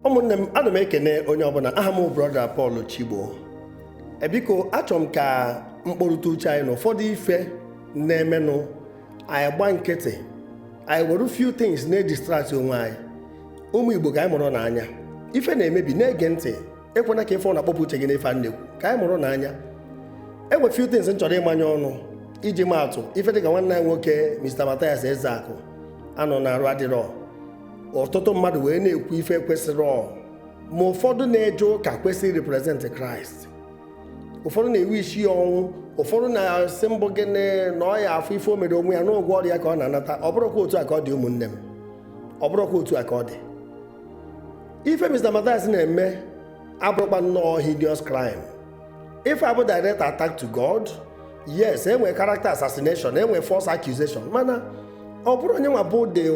Ụmụnne m, ana m ekene onye ọbụla. Aha m Brother Paul Chigbo. Biko, achọrọ m ka mkpọrụta uche anyị na ụfọdụ ife na-emenụ. Anyị gba nkịtị, anyị were few things na-edistract onwe anyị. Ụmụ Igbo, ka anyị mụrụ n'anya. Ife na-emebi, na-ege ntị. Ekwena ka ife ọ na-akpọpụ uche gị n'ife a na-ekwu. Ka anyị mụrụ n'anya. Enwe few things m chọrọ ịmanye ọnụ iji maatụ. Ife dịka nwanne anyị nwoke Mr. Mathias Ezeakụ anọ na-arụ adịrọ, ọtụtụ mmadụ wee na-ekwu ife kwesịrị ọ ma ụfọdụ na-eje ụka kwesịrị represent Christ, ụfọdụ na-ewe isi ya ọnwụ, ụfọdụ na-asị mbụ gịnị na ọ ya afọ ife o mere onwe ya n'ụgwọ ọrịa ka ọ na-anata. Ọ bụrụkwa otu a ka ọ dị, ụmụnne m, ọ bụrụkwa otu a ka ọ dị. Ife Mr. Mathias na-eme abụrụkwa nnọọ heinous crime. Ife abụ direct attack to God. Yes, enwe character assassination, enwe false accusation, mana ọ bụrụ onye nwa bụ the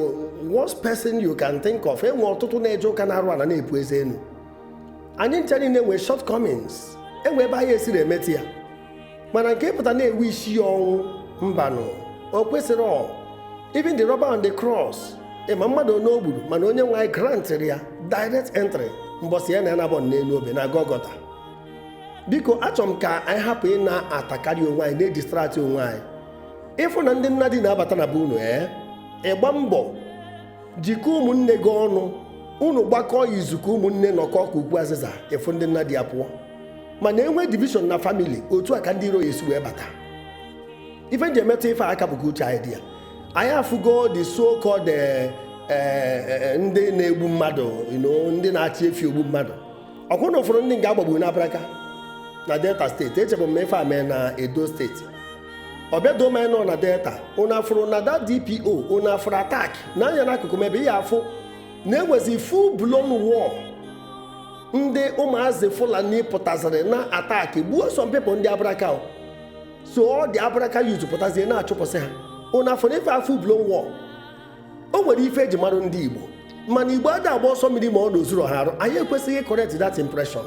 worst person you can think of. Enwe ọtụtụ na-eje ụka na-arụ ala na-epu eze elu. Anyị ncha niile nwee shortcomings, enwe ebe anyị esiri emetụ ya, mana nke ịpụta na-ewe isi ya ọnwụ, mbanụ, o kwesịrị ọ. Even the robber on the cross, ịma mmadụ one o gburu, mana onye nwe anyị grantịrị ya direct entry mbọsị ya na ya nabọ n'elu obe na Gọgọta. Biko, achọrọ m ka anyị hapụ ị na-atakarị onwe anyị, na-edistract onwe anyị. Ịfụ na ndị nna di na-abata na be unu, ee, ịgba mbọ jikọọ ụmụnne gị ọnụ, unu gbakọọ izu ka ụmụnne nọkọ ka ukwu azịza. Ịfụ ndị nna di ya pụọ, mana enwe division na family, otu a ka ndị iro ya esi wee bata. Ife nji emetụ ife aka bụ ka uche anyị dị ya. Anyị afụgo the so called ndị na-egbu mmadụ, ndị na-achị efi ogbu mmadụ. Ọkwụ na ụfọdụ ndị nga agbagburu n'Abraka na Delta Steeti. Echebụ m ife a mee na Edo Steeti. Ọbịa doo m nọ na Delta. Unu afụrụ na that DPO, unu afụrụ attack na anya n'akụkụ m ebe ihe afụ na enwezi full blown war. Ndị ụmụazị Fulani pụtaziri na attack, gbuo some people, ndị Abraka o. So ọ dị Abraka youth pụtazie na-achụpụsị ha. Unu afụrụ ife a, full blown war. O nwere ife eji marụ ndị Igbo, mana Igbo adịghị agba ọsọ mmiri ma ọ na ozuru ha arụ. Anyị ekwesịghị correct that impression.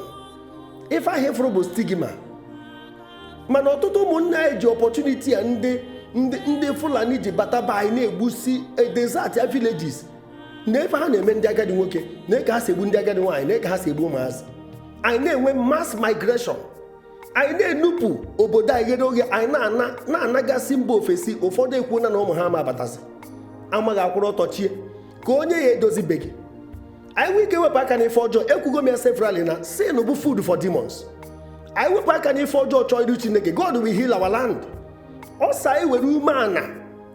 Ife ahụ ịfụrụ bụ stigma, mana ọtụtụ ụmụnne anyị ji opportunity a ndị Fulani ji bata be anyị na-egbusi desert ya villages, na ife ha na-eme ndị agadi nwoke, na ka ha si egbu ndị agadi nwaanyị, na ka ha si egbu ụmụazị. Anyị na-enwe mass migration, anyị na-enupụ obodo anyị ghere oghe, anyị na-ana na-anagasị mba ofesi. Ụfọdụ ekwuona na ụmụ ha ama abatasị, amaghị akwụrụ ọtọ chie ka onye ya edozibeghị. Anyị nwee ike wepụ aka n'ife ọjọọ. Ekwugo m ya severally na sin bụ food for demons. Anyị wepụ aka n'ife ọjọọ, chọọ iru Chineke, God will heal our land. Ọsọ anyị were umeala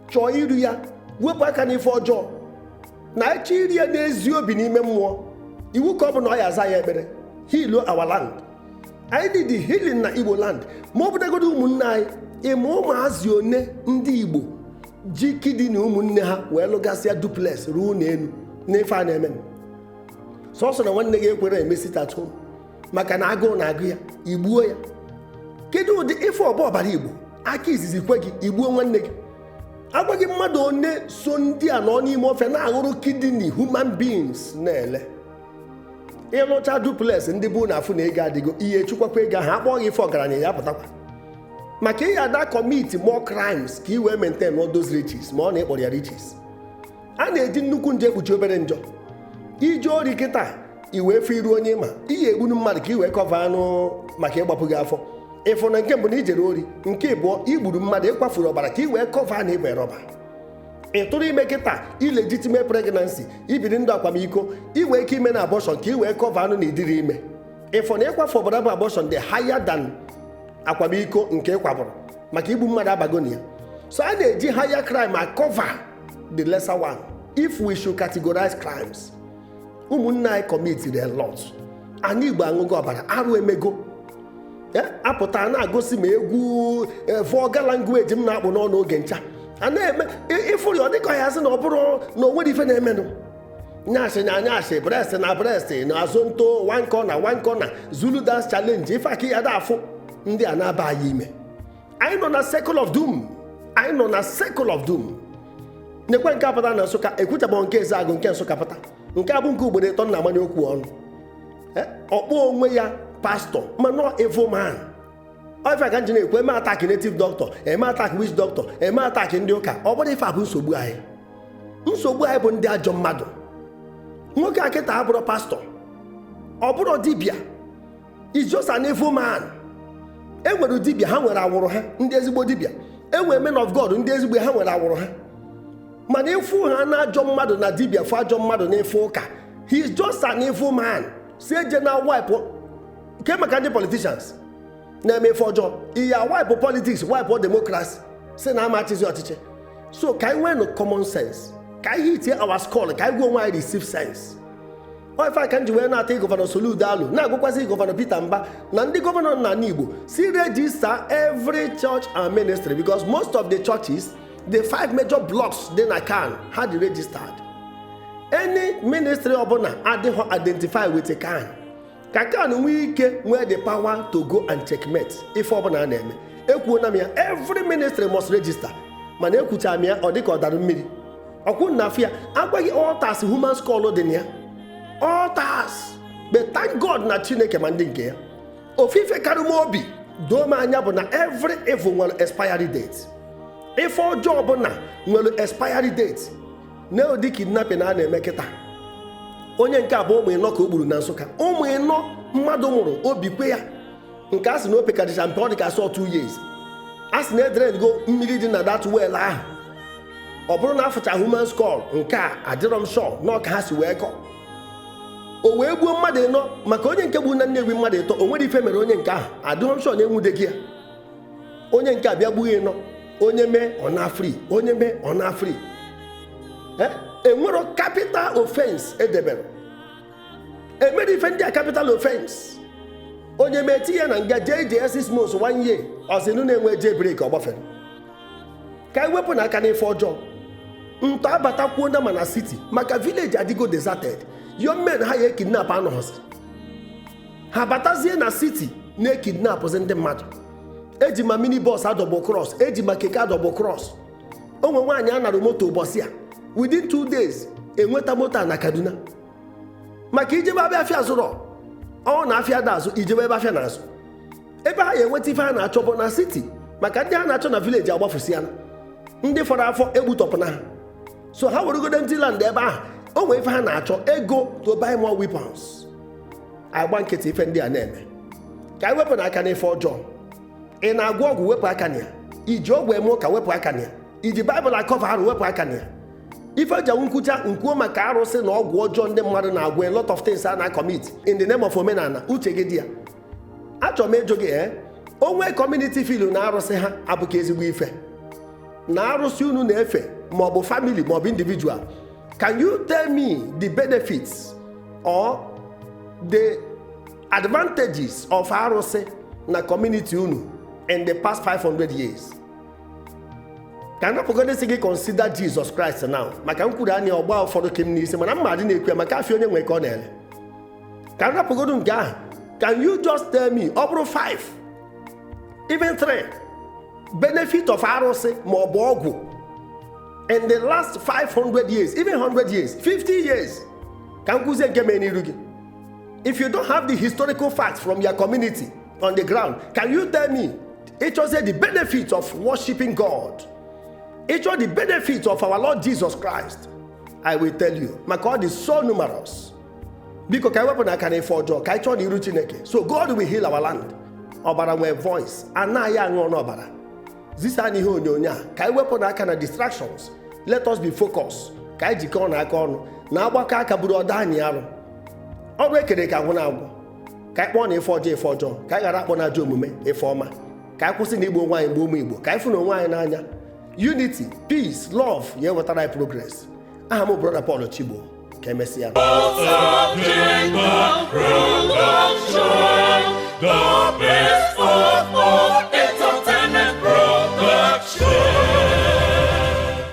chọọ iru ya, wepụ aka n'ife ọjọọ, na ịchọ iri ya n'ezi obi n'ime mmụọ, iwu ka ọ bụ na ọ ya aza ya ekpere, heal our land. Anyị need healing na Igbo land. Ma ọ bụdagodo ụmụnne anyị, ịma ụmụazị one ndị Igbo ji kidney ụmụnne ha wee lụgasịa duplex ruo ụlọ elu n'ife a na-eme. Sọsọ na nwanne gị ekwere eme sit at home maka na agụụ na-agụ ya, igbuo ya. Kedu ụdị ife ọba ọbara Igbo aka izizi kwe gị igbuo nwanne gị? Agwaghị mmadụ one so ndị a nọ n'ime ofe na-aṅụrụ kidney human beings na-ele. Ịlụcha duplex, ndị bụ na afụ na ego adịgo ihe, echukwakwa ego ahụ akpọọ gị ife ọgaranya ya pụtakwa maka ị ada commit more crimes ka ị wee maintain all those riches. Ma ọ na ịkpọrọ ya riches, a na-eji nnukwu nje ekpuchi obere njọ. Ije ori kịta, i wee fụ iru onye ma iyi egbunu mmadụ ka ị wee cover anụ maka ịgbapụ gị afọ. Ịfụ na nke mbụ na ijere ori, nke ịbụọ igburu mmadụ, ịkwafuru ọbara ka ị wee cover na ịbụ rọba. Ị tụrụ ime kịta, illegitimate pregnancy, ibiri ndụ akwamiko, ị nwee ike ime na abortion ka ị wee cover anụ na idiri ime. Ịfụ na ịkwafu ọbara bụ abortion dị higher than akwamiko nke ịkwabụrụ maka igbu mmadụ abago na ya. So a na-eji higher crime a cover the lesser one. If we should categorize crimes, ụmụnne anyị committed a lot. Anyị Igbo aṅụgo ọbara, arụ emego. Apụta na-agosi ma egwu vulgar language m na-akpụ n'ọnụ oge ncha a na-eme ịfụrụ ọ dịka ya sị na ọ bụrụ na o nwere ife na-emenụ. Nyasị na anyasị, breast na breast, na azonto, one corner, one corner, Zulu dance challenge, ife aka ya da afụ ndị a na-aba anyị ime. Anyị nọ na circle of doom, anyị nọ na circle of doom. Nekwe nke apụta na Nsụka, ekwuchabụ nke Ezeagụ, nke Nsụka pụta. Nke a bụ nke ugboro ịtọ na-amanye okwu ọnụ. Ọkpọ onwe ya pastọ, mana evil man. Ife ka nji na-ekwu, eme attack native doctor, eme attack witch doctor, eme attack ndị ụka. Ọ bụrụ ife a bụ nsogbu anyị, nsogbu anyị bụ ndị ajọ mmadụ. Nwoke akịta abụrụ pastọ. Ọ bụrụ dibịa is just an evil man. E nwere dibịa, ha nwere awụrụ ha, ndị ezigbo dibịa. E nwere men of God, ndị ezigbo, ha nwere awụrụ ha. Mana ịfụ ha na ajọ mmadụ na dibịa, fụ ajọ mmadụ na ife ụka. He is just an evil man. Si eje na wipe nke maka ndị politicians na-eme ife ọjọọ iya wipe politics, wipe democracy, si na ama achịzi ọchịchị. So ka anyị nwee no common sense, ka anyị hitie our skull, ka anyị gwa onwe anyị receive sense. Ọ ife a ka m ji wee na-ata Governor Soludo alụ, na-agwakwazị Governor Peter Mba na ndị governor n'ala Igbo si register every church and ministry, because most of the churches, the five major blocks dị na CAN, ha dị registered. Any ministry ọbụla adịghị identify with a CAN, ka CAN nwee ike nwee the power to go and checkmate ife ọbụla a na-eme. Ekwuona m ya, every ministry must register. Mana ekwuchara m ya, ọ dịka ọ dara mmiri ọkwụ na afọ ya agwaghị altars human skull dị na ya, altars. But thank God na Chineke ma ndị nke ya. Ofufe karị m obi doo m anya bụ na every evil nwere expiry date. Ife ọjọọ ọbụla nwere expiry date. Na ụdị kidnapping a na-eme kịta, onye nke abụọ, ụmụ ịnọ ka o gburu na Nsụka, ụmụ ịnọ mmadụ mụrụ obi kwe ya. Nke a sị na o pekachacha mpe, ọ dị ka sọ 2 years. A sị na edren go mmiri dị na that well ahụ, ọ bụrụ na afụcha human skull. Nke a adịrọ m sure na ọka ha si wee kọ o wee gbuo mmadụ ịnọ. Maka onye nke gburu na Nnewi mmadụ ịtọ, o nwere ife mere onye nke ahụ, adịghọ m sure na enwudeghị ya. Onye nke a bịa gbuo ịnọ, onye mee ọ na free, onye mee ọ na free. Enwero capital offense edebere emere ife ndị a capital offense. Onye mee, tinye na nga, jee ije 6 months, 1 year, ọsịnụ na-enwe jee break, ọ gbafere. Ka anyị wepụ n'aka n'ife ọjọọ. Ntọ abatakwuo na mana city, maka village adịgo deserted. Young men ha ya ekidnap anọghọzi, ha batazie na city na-ekidnapụzi ndị mmadụ. Eji ma mini bus adouble cross, eji ma keke adouble cross. Onwe nwaanyị a nara moto ụbọchị a, within 2 days enweta moto a na Kaduna. Maka ijebe abịa afịa zụrọ ọ na afịa da azụ, ijebe ebe afịa na-azụ, ebe ha ya enweta ife ha na-achọ bụ na city. Maka ndị ha na-achọ na village agbafusịala, ndị fọrọ afọ egbutọpụna ha. So ha weregodo ndị land ebe ahụ o nwee ife ha na-achọ, ego to buy more weapons. Agba nkịtị ife ndị a na-eme. Ka anyị wepụ n'aka n'ife ọjọọ. Ị na-agwọ ọgwụ, wepụ aka na ya. Iji ọgwụ eme ụka, wepụ aka na ya. Iji Baịbụl acover arụ, wepụ aka na ya. Ife eji nkwucha nkwuo maka arụsị na ọgwụ ọjọọ ndị mmadụ na-agwọ, a lot of things a na-acommit in the name of omenala, uche gị dị ya. Achọrọ m ịjụ gị, ee, onwe community feel na arụsị ha abụghị ezigbo ife, na arụsị unu na-efe, maọbụ family maọbụ individual, can you tell me the benefits or the advantages of arụsị na community unu in the past 500 years? Ka napụgodo si gị consider Jesus Christ now, maka m kwuru anya ọgba ụfọdụ kem n'isi, mana mma adị na-ekwu ya maka afọ onye nwe ka ọ na-ele. Ka napụgodo nke ahụ, can you just tell me, ọ bụrụ 5, even 3 benefit of arụsị ma ọ bụ ọgwụ in the last 500 years, even 100 years, 50 years? Ka m kwuzie nke mere n'iru gị. If you don't have the historical facts from your community on the ground, can you tell me, ịchọzie the benefit of worshiping God, ịchọ the benefit of our Lord Jesus Christ? I will tell you, maka ọ dị so numerous. Biko, ka anyị wepụ n'aka n'ife ọjọọ, ka anyị chọọ n'iru Chineke, so God will heal our land. Ọbara nwee voice, anaghị aṅụ ọnụ ọbara. Zisa anyị ihe onyonyo a, ka anyị wepụ n'aka na distractions. Let us be focused. Ka anyị jikọọ n'aka ọnụ na agbakọ aka buru ọdọ anyị arụ ọrụ ekere ka agwụ na agwụ. Ka anyị kpọọ na ife ọjọọ ife ọjọọ, ka anyị ghara akpọ na ajọ omume ife ọma. Ka anyị kwụsị na igbu onwe anyị mgbe ụmụ Igbo, ka anyị fụ na onwe anyị n'anya. Unity, peace, love ya ewetara anyị progress. Aha m, Brother Paul Chigbo. Ka emesịa. Production.